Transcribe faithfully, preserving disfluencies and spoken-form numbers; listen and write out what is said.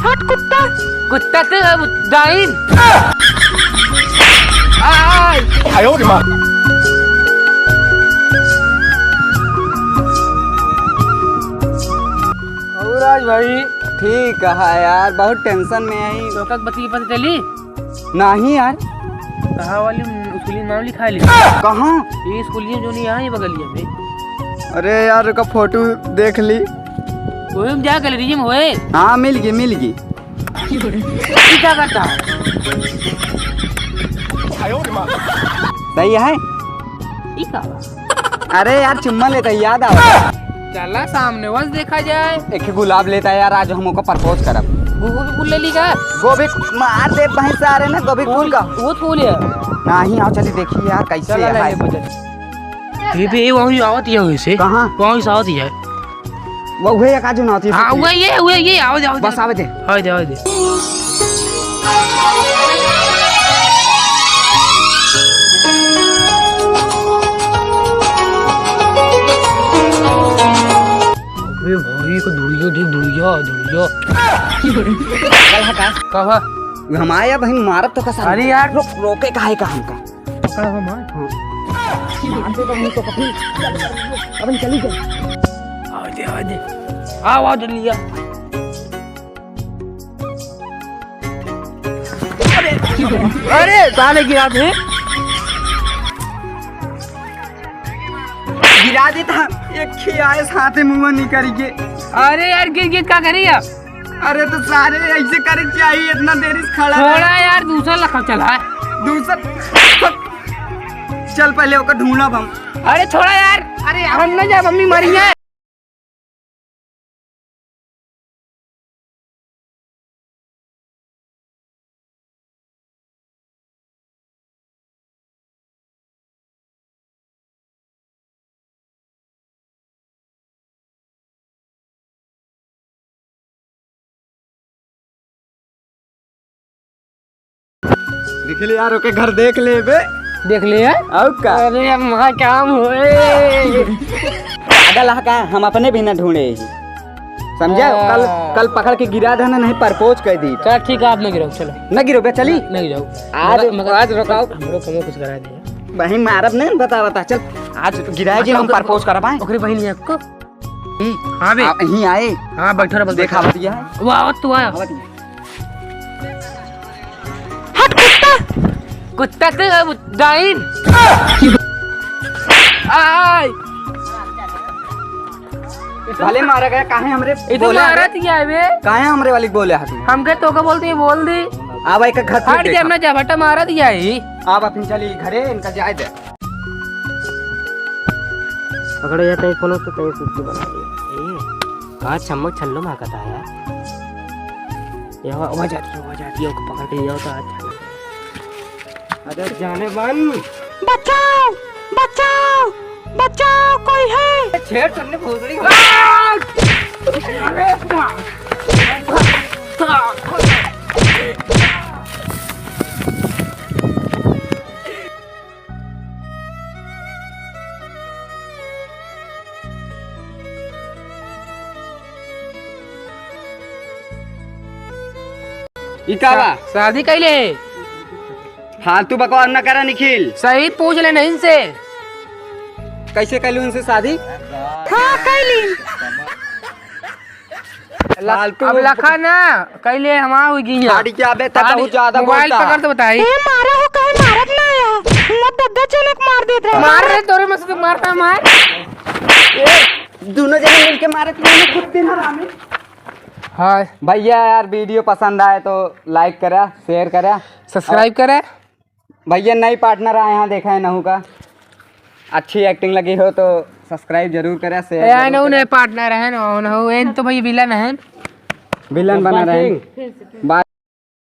हट कुत्ता। कुत्ता तो है, डाइन। आय। और राज भाई? ठीक है यार, बहुत tension में आई। तो कब बतली पता चली? नाही यार। कहाँ वाली स्कूलिया में नाम लिखा ली? कहाँ? ये स्कूलिया जो नहीं है, ये बगलिया में। अरे यार, रुका, फोटो देख ली। वही में जा, गैलरी में होए। हाँ, मिल गई, मिल गई। ये क्या करता है? सही है। ई का बा? अरे यार, चुम्मा लेता ही याद आवा। चला, सामने बस देखा जाए। एक ही गुलाब लेता है यार, आज हम ओका propose करब। वो, वो भी फूल ले ली का? गोभी मार दे भाई सारे ना, गोभी फूल का। वो फूल है। नाही, आओ चली देखी यार, कैसे चला, ले है। ले, बजट। ये भी, ये वहीं आवत ही है वैसे। कहाँ? वहीं से आवत ही है। वो हुए या काजू ना होती है, हाँ, सच्ची। हुए ये, हुए ये, आवे दे, आवे दे। बस आवे दे। आवे दे, आवे दे। अरे भाई, को धुरिया, देख धुरिया, धुरिया। पागल है का? का हुआ? हम आया बहिन मारत तो का साला। अरे यार। रोक, रोके काहे का हमका? पकड़ा हो मार। हाँ। मार दे तो हम तो कभी। अब हम चली गए। आवे दे, आवे दे। आओ, आओ, जल्दी आ। अरे, अरे, साले गिरा दे। गिरा देता, एक ही आए साथे मुंह निकल के। अरे यार, गिर, गिर का करी अब? अरे तो सारे ऐसे करे चाहिए, इतना देरी से खड़ा थोड़ा रहे। यार, दूसरा लखा चला है। दूसरा, चल पहले ओकर ढूंढब हम। अरे छोड़ा यार, अरे हम ना जा, मम्मी मरी है। देख ले यार, ओके घर देख ले बे। देख ले यार। और का? अरे अब वहाँ काम होए। पागल है का? हम अपने भी ना ढूंढे ही। समझा? हाँ। कल, कल पकड़ के गिरा देना, नहीं propose कर दी। चल ठीक है, आप ना गिराओ, चलो। ना गिरो बे, चली। ना गिराओ। आज, मगर, मगर आज रुकाओ। हमरो कमो कुछ करा दे। वही मारब नहीं, बता, बता, चल। आज गिराए जी, हम propose करब आए। ओकरे बहिन ने को। हाँ बे। आ, यहीं आए। हाँ, बैठो रे, बस देखा बैठो। बतिया है। वो आवत तू आया। आवत ही। हट कुत्ता। कुत्ता तो है, डाइन। आय। भले मारा गया, काहे हमरे ये तो बोले मारा हटे? दिया है बे। काहे हमरे वाली बोले हटे? हमके तो का बोलती है, बोल दी। आवा एक घर से हट देखा। जा, ना जा, भट्टा मारा दिया है। आवा फिर चली घरे, इनका जाए दे। पकड़ो या तई फोन तो तई सुखी बना दिया। ए, कहाँ छम्मक छल्लो माँ का था यार? ये आवा-, आवाज आती है, आवाज आती है, ओके पकड़ के ले जाओ तो आज। अरे जाने बन। बचाओ, बचाओ, बचाओ, कोई है? छेड़ तुमने भोसड़ी। ई का बा? शा-, शादी कैले? फालतू बकवास न करा निखिल। सही पूछ ले नहीं इनसे। कैसे कैलू इनसे शादी? हाँ, कैली। ल-, फालतू अब लखा ना, कैले हमार हुई गई है। गाड़ी के आबे तक गाड़ी, बहुत ज्यादा mobile बोलता। पकड़ तो बताई। ए, मारा हो, कहे मारत ना आया। मत दद्दा चनक मार देत रहे। मार रे, तोरे में से तो मारता मार। ए, दोनों जने मिलके मारे, तू कुत्ते ना रामे। हाँ। भैया यार, video पसंद आए तो like करा, share करा। Subscribe करा। भैया नई partner आए हैं, देखा है नहू का। अच्छी acting लगी हो तो subscribe जरूर करा, share ए, जरूर नहू करा। नए partner है, नहू, नहू, एन तो भाई villain है। Villain बना रहे हैं।